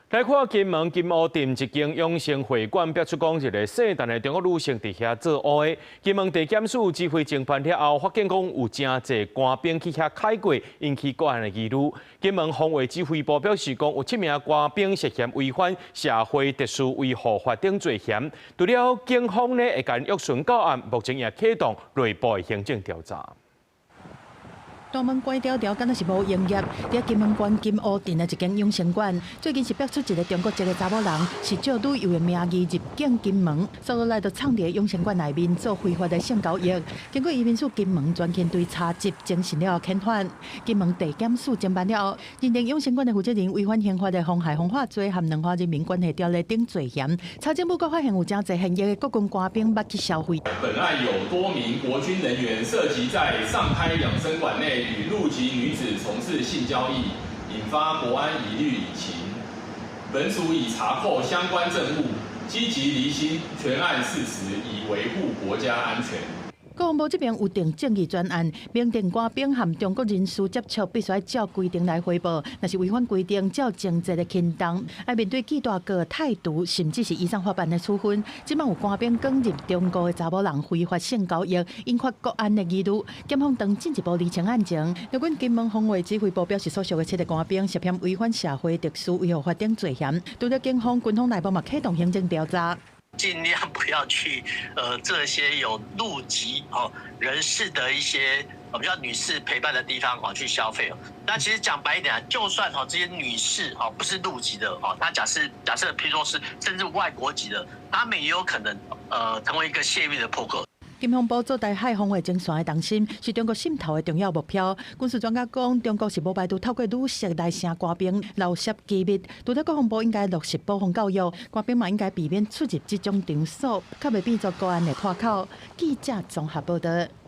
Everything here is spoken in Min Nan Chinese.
來看金門金湖鎮一間養生會館，爆出講一个姓陳的中國女性佇遐做烏的。金門地檢署指揮偵辦了後，發現講有誠濟官兵去遐開過，引起國安的疑慮。金門防衛指揮部表示講，有七名官兵涉嫌違反社會秩序維護法等罪嫌。除了警方呢會共約訊到案，目前也啟動內部的行政調查。大門關牢牢，敢若是無營業。佇金門縣金湖鎮的一間養生館，最近是爆出一个中國籍的查某人，是借旅遊的名義入境金門，紲落來就藏佇養生館內面做非法的性交易。經過移民署金門專勤隊查緝偵訊了後遣返，金門地檢署偵辦了後，認定養生館的負責人違反刑法的妨害風化罪和兩岸人民關係條例等罪嫌。查證部閣發現有誠濟現役的國軍官兵捌去消費。本案有多名國軍人員涉及在上開養生館內與陸籍女子從事性交易，引發國安疑慮隱情。本署已查扣相關證物，積極釐清全案事實，以維護國家安全。國防部這邊有定正義專案，明定官兵和中國人士接觸必須愛照規定來回報，若是違反規定，照情節來行動，愛面對記大過、太除，甚至是移送法辦的處分。這擺有官兵捲入中國的查某人非法性交易，引發國安的疑慮，檢方當進一步釐清案情。陸軍金門防衛指揮部表示，所屬的七个官兵涉嫌違反社會秩序維護法等罪嫌，除了警方、軍方內部嘛啟動行政調查。盡量不要去，這些有陸籍哦人士的一些比較女士陪伴的地方哦去消費哦。那其實講白一點啊，就算哦這些女士哦不是陸籍的哦，那假設譬如說是甚至外國籍的，他們也有可能成為一個洩密的破口。金防部做台海防衛前線的重心，是中國滲透的重要目標。軍事專家講，中國是無排除透過女色來成官兵漏洩機密。除了國防部應該落實保防教育，官兵嘛應該避免出入這種場所，較袂變做國安的破口。記者綜合報道。